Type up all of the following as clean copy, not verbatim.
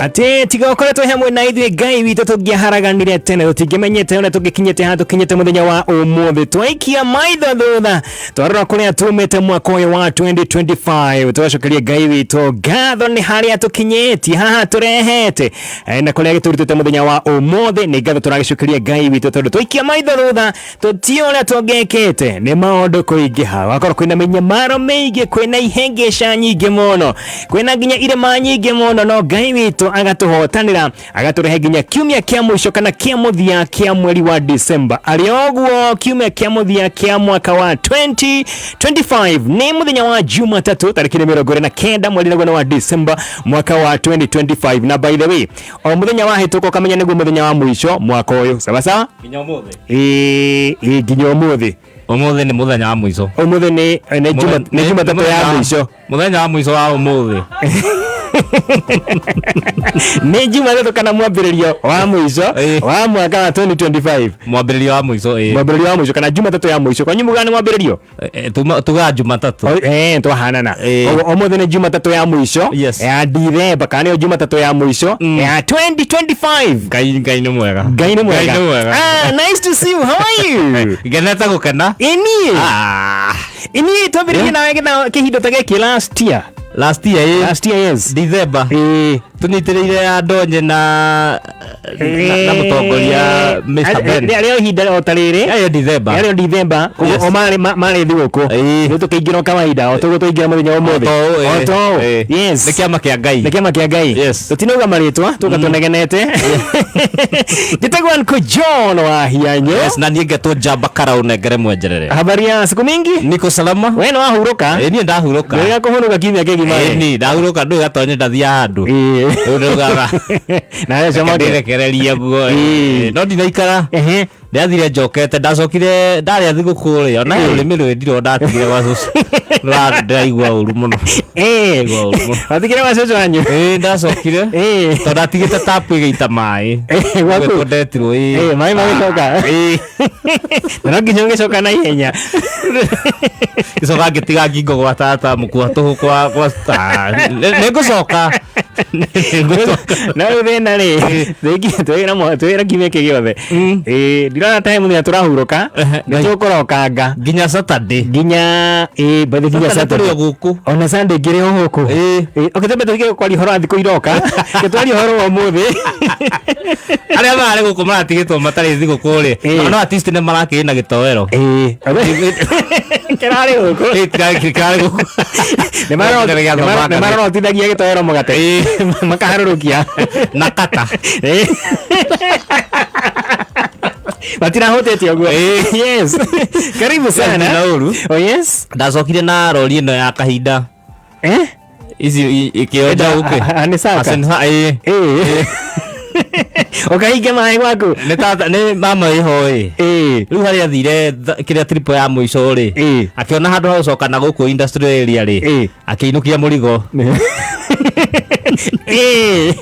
Atä tiga ũkoretwo hamwe na ithuĩ Ngai witũ, tũngĩaharaganire tene, tũtingĩmenyete ũrĩa tũngĩkinyĩte haha tũkinyĩte mũthenya wa ũmũthĩ. Twaikia maitho thutha, twarora kũrĩa tumĩte mwaka ũyũ wa 2025, tũgacokeria Ngai witũ ngatho nĩ harĩa tũkinyĩtie, haha tũrehete na kũrĩa gĩtũrutĩte mũthenya wa ũmũthĩ. Nĩ ngatho tũragĩcokeria Ngai witũ, tondũ twaikia maitho thutha tũtiũ ũrĩa tũngĩkĩte. Nĩ maũndũ kũingĩha, wakorwo kwĩna mĩnyamaro mĩingĩ, kwĩna ihĩngĩca nyingĩ mũno, kwĩna nginya irĩma nyingĩ mũno, no Ngai witũ agatũhotanĩra, agatũrehe nginya kiumia kĩa mũico kana kĩa mũthia kĩa mweri wa December, arĩ ũguo kiumia kĩa mũthia kĩa mwaka wa 2025. Nĩ mũthenya wa Jumatatũ, tarĩki nĩ 29, mweri naguo nĩ wa December, mwaka wa 2025. Na by the way, o mũthenya wahĩtũka ũkamenya nĩguo mũthenya wa mũico mwaka ũyũ. Sawa sawa. Nginya ũmũthĩ. Ĩĩ, nginya ũmũthĩ. Ũmũthĩ nĩ mũthenya wa mũico. Ũmũthĩ nĩ Jumatatũ ya mũico. Mũthenya wa mũico wa ũmũthĩ. Nĩ Jumatatũ kana mwambĩrĩrio wa mũico wa mwaka wa 2025. Mwambĩrĩrio wa mũico, ĩĩ. Mwambĩrĩrio wa mũico kana Jumatatũ ya mũico, kwanyu mugaga nĩ mwambĩrĩrio? Tugaga Jumatatũ. Twahanana. Koguo ũmũthĩ nĩ Jumatatũ ya mũico ya Dithemba, kana nĩyo Jumatatũ ya mũico ya 2025. Ngai nĩ mwega. Ngai nĩ mwega. Ngai nĩ mwega. Ah, nice to see you. How are you? Ngenete gũkena. Ĩniĩ. Ah. Ĩniĩ twambĩrĩirie nawe kĩhinda ta gĩkĩ last year. Last year, ĩĩ. Last year, yes. December. Ĩĩ. Tũnyitĩrĩire ya Ndonye na mũtongoria Mr. Ben. Rĩarĩ ihinda o ta rĩrĩ. Yarĩ December. Yarĩ December. Koguo o marĩ thigũkũ. Ĩĩ. Rĩu tũkĩingĩra o kawaida, o toguo twaingĩra mũthenya wa ũmũthĩ. O ta ũũ, O ta ũũ. ĩĩ. Yes. Nĩ kĩama kĩa Ngai. Nĩ kĩama kĩa Ngai. Yes. Tũtinauga marĩtwa, tũka tũnegenete. Njĩtagwo Uncle John wa Hianyo. Yes, na niĩ ngetwo Njamba Karau nengere mwenjerere. Habari ya siku mingi? Niko salama. We nĩ wahurũka? Ĩĩ, niĩ ndahurũka. Wĩra kũhurũka kiumia kĩgima? Ĩĩ, niĩ ndahurũka, ndũĩ gatonye ndathiaga handũ. Ĩĩ. Rĩu ndaugaga. Na acio Reke moke. ndĩrekererie guo. Ĩĩ. No ndinaikara. Ndathire njokete, ndacokire ndarĩa thigũkũ rĩ, ona he rũrĩmĩ rwĩndirwo ndatigire gwa cũcũ. Ndĩraigua ũru mũno. Ndĩraigua ũru mũno. Watigire gwa cũcũ wanyu? Ĩĩ, ndacokire. Tondũ ndatigĩte tapu ĩgĩita maĩ. Gwaku? Ũguo ndetirwo, ĩĩ. Ĩĩ, maĩ magĩcoka. Ĩĩ. Na no nginya ũgĩcoka na ihenya. Gĩcoka ngĩtiga ngingo gwa tata mũkua tũhũ kwa ah, nĩngũcoka. Nĩngũcoka. No rĩu thĩna rĩ, twĩra kiumia kĩ gĩothe. Ĩĩ, ndirona ta he mũthenya tũrahurũka, nĩ tũkũrokanga. Nginya Saturday. Nginya, ĩĩ, by the nginya Saturday tũrĩ o Saturday. gũkũ. Ona Sunday ngĩrĩ o gũkũ. Ĩĩ. Ĩĩ, okay, twambe tũtige kwaria ũhoro wa thikũ iroka. Tũtwarie ũhoro wa ũmũthĩ. Arĩa mararĩ gũkũ maratigĩtwo matarĩ thigũkũ rĩ, no at least nĩ marakĩrĩ na gĩtoero. Ĩĩ. Kĩrarĩ gũkũ. Ĩĩ, kĩrarĩ gũkũ. Nĩ marorotithagia gĩtoero mũgate. Makaharũrũkia. Na kata. Ĩĩ. Matirahũtĩte ũguo. Yes. Karibu sana. Na ũru. Oh yes. Ndacokire na rori ĩno ya kahinda. Eh? Ici ikĩonja ũkĩ. Nĩ saka. Ĩĩ. Ĩĩ. Ũkahinga maĩ gwaku. Nĩ tata nĩ mama ĩho ĩ. Ĩĩ. Rĩu harĩa athire kĩrĩa trip ya mũico rĩ. Ĩĩ. Akĩona handũ ha gũcoka na gũkũ industrial area rĩ. Ĩĩ. Akĩinũkia mũrigo. Ĩĩ.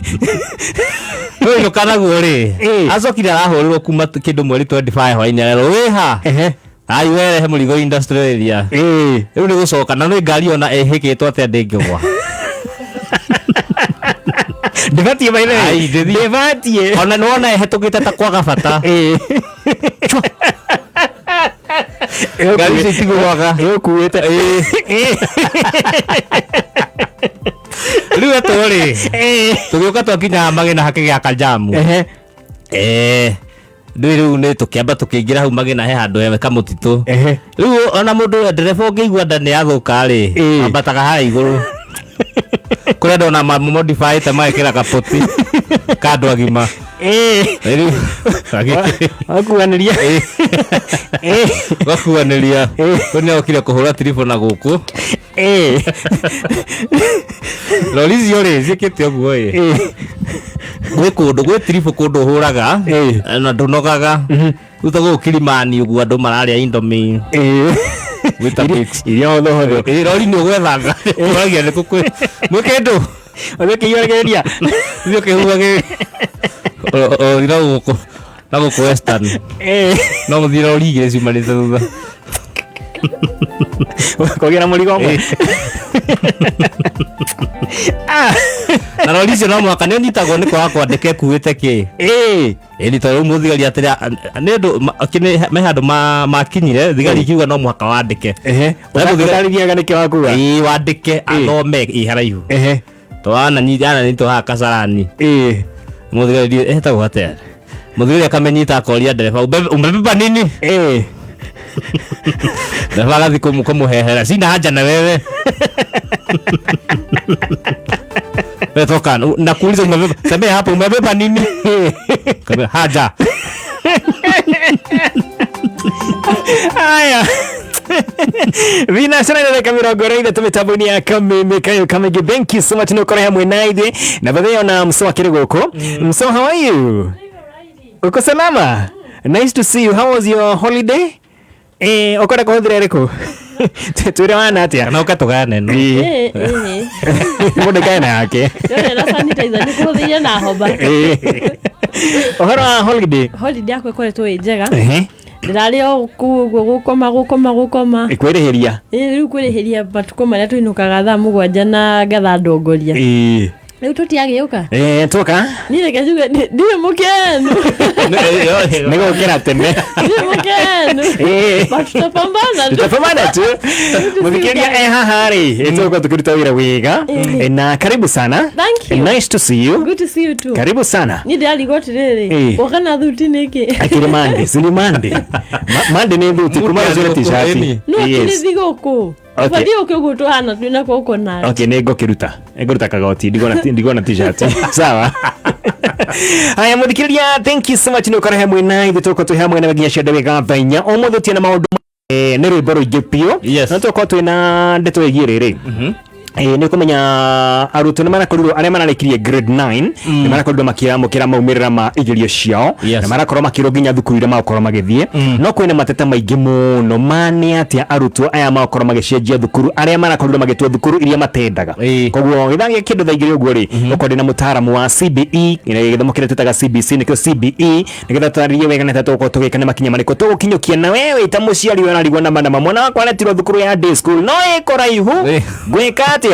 Kũinũka naguo rĩ. Ĩĩ. Acokire arahũrĩrwo kuma kĩndũ mweri 25 hwainĩ arerwo wĩha. Ehe. Ai werehe mũrigo industrial area. Ĩĩ. Rĩu nĩ gũcoka na nĩ ngari ona ĩhĩkĩtwo atĩa ndĩngĩgwa. Ndĩbatiĩ by the way. Ai, ndĩthiĩ. Ndĩbatiĩ. Ona nĩ wona ĩhetũkĩte ta kwaga bata. Ĩĩ. Ngari icio itigũaga. Ĩũkuĩte. Ĩĩ. Rĩu etwo rĩ. Ĩĩ. Tũgĩũka twakinya Magena hakĩgĩa kajamu. Ehe. Ndũĩ rĩu nĩ tũkĩamba tũkĩingĩra hau Magena he handũ he kamũtitũ. Ehe. Rĩu ona mũndũ ndereba ũngĩigua nda nĩ yathũka rĩ, Ĩĩ. ambataga haha igũrũ. Kũrĩa andũ ona mamodifyĩte magekĩra kabũti ka andũ agima. Ĩĩ. Rĩu Wakuanĩria. Ĩĩ. gakuanĩria. Rĩu nĩ okire kũhũra tiribũ na gũkũ. Ĩĩ. Rori icio rĩ ciĩkĩte ũguo ĩ. Ĩĩ. Gwĩ kũndũ gwĩ tiribũ kũndũ ũhũraga Ĩĩ. na ndũnogaga. Rĩu ta gũkũ Kilimani ũguo andũ mararĩa Indomie. Ĩĩ. Weetabix. Iria hũthũ hũthũ. Ĩĩ, rori nĩ ũgwethanga. Ũragia nĩ kũ kwĩ mwĩ kĩndũ. Ũgĩkĩiyũragĩrĩria. Ithuĩ ũkĩhuhagĩrĩria. Rori na gũkũ na gũkũ Western. Ĩĩ. No mũthiĩ rori igĩrĩ ciumanĩte thutha. Kũgĩra mũrigo ũmwe. Ah, Na rori icio no mũhaka nĩ ũnyitagwo nĩ kwaga kwandĩka ĩkuĩte kĩ. Ĩni tondũ rĩu mũthigari atĩrĩ nĩ ũndũ me handũ makinyire thigari ikiuga no mũhaka wandĩke. Na mũthigari- Ũtarĩriaga nĩkĩ wakua. Ĩĩ, wandĩke athome ĩ haraihu. To ananyitwo haha Kasarani. Mũthigari etagwo atĩa? Mũthigari akamenyita akoria ndereba, "Umebeba nini?" Ndereba agathiĩ kũmũhehera, "Sina haja na wewe." Wewe toka, nakuuliza umebeba, tembea hapo umebeba nini? Kaambia, haja. Haya. Thinacara na ndagĩka 23 mĩtambo-inĩ ya Kameme Kayo Kamĩngĩ. Thank you so much nĩ ũkorwo hamwe na ithuĩ na bethe ona Mso akĩrĩ gũkũ. Mso, how are you? Uko salama? Nice to see you. How was your holiday? Ũkwenda kũhũthĩra ĩrĩkũ? Twĩre wana atĩa? Kana ũke tũgayane ĩno. Ĩĩ. Ĩĩ. Mũndũ kae na yake. Ndĩrona na sanitizer nĩ kũhũthĩire na homba. Ĩĩ. Ũhoro wa holiday? Holiday yakwa ĩkoretwo ĩ njega. Ndĩrarĩ o kũu ũguo gũkoma gũkoma gũkoma. Kwĩrĩhĩria. Ĩĩ, rĩu kwĩrĩhĩria matukũ marĩa tũinũkaga thaa 7 na ngatha ndongoria. Rĩu tũtiagĩũka. Tuoka Niĩ reke njuge ndirĩ mũkenu. Nĩ gũkĩra tene. Ndirĩ mũkenu. But tutapambana tu. Tutapambana tu. Mũthikĩrĩria e haha rĩ, tũgũkorwo tũkĩruta wĩra wega. Na karibu sana. Thank you. Nice to see you. Good to see you too. Karibu sana. Niĩ ndĩrarigwo atĩrĩrĩ, woka na thuti nĩkĩ? Akĩrĩ Monday, si ni Monday. Monday nĩ thuti kuma Mũndũ rũciũ t-shirt. ĩni. No akĩrĩ Yes. thigũkũ. Okay. Ũbatiĩ ũke ũguo tũhana twĩna coconut. Okay, nĩ ngũkĩruta. Ngũruta kagoti, ndigona t-shirt. Sawa. Haya mũthikĩrĩria, thank you so much nĩ ũkorwo hamwe na ithuĩ tũgũkorwo twĩ hamwe na nginya cia ndagĩka 4:30. Ũmũthĩ tũtiĩ na maũndũ nĩ rwĩmbo rũingĩ biũ. Yes. No tũgũkorwo twĩna ndeto ĩgiĩ rĩrĩ. Nĩ kũmenya arutwo nĩ marakorirwo arĩa mararĩkirie grade 9 nĩ marakorirwo makĩamũkĩra maumĩrĩra ma igerio ciao na marakorwo makĩrwo nginya thukuru iria magũkorwo magĩthiĩ, no kwĩna mateta maingĩ mũno ma nĩ atĩa arutwo aya magũkorwo magĩcenjia thukuru arĩa marakorirwo magĩtua thukuru iria matendaga. Koguo gĩthaa gĩa kĩndũ 2:00 ũguo rĩ, ũkorwo ndĩ na mũtaaramu wa CBE, gĩthomo kĩrĩa twĩtaga CBC nĩkĩo CBE, nĩgetha twarĩrie wega nĩ tũgũkorwo tũgĩka nĩ makinya marĩkũ tũgũkinyũkia. Na we wĩ ta mũciari ũrarigwo nama nama, mwana wakwa aretirwo thukuru ya day school no ĩ kũraihu, ngwĩka atĩa?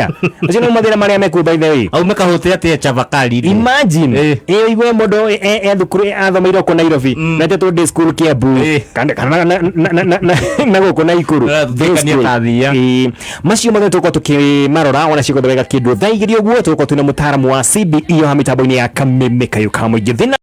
Macio nĩmo mathĩna marĩa mekuo, by the way. Aume kahũte atĩa chavakali rĩ? Imagine, ĩ ũigue mũndũ e thukuru athomeire kũ Nairobi na etĩtwo day school Kiambu kana na gũkũ Naikuru Na day tutikanie school. ta thia. Macio mothe tũgũkorwo tũkĩmarora ona ciĩko wega kĩndũ 2:00 ũguo tũgũkorwo twĩna mũtaaramu wa CBE haha mĩtambo-inĩ ya Kameme Kayũ ka Mũingĩ. Thĩna.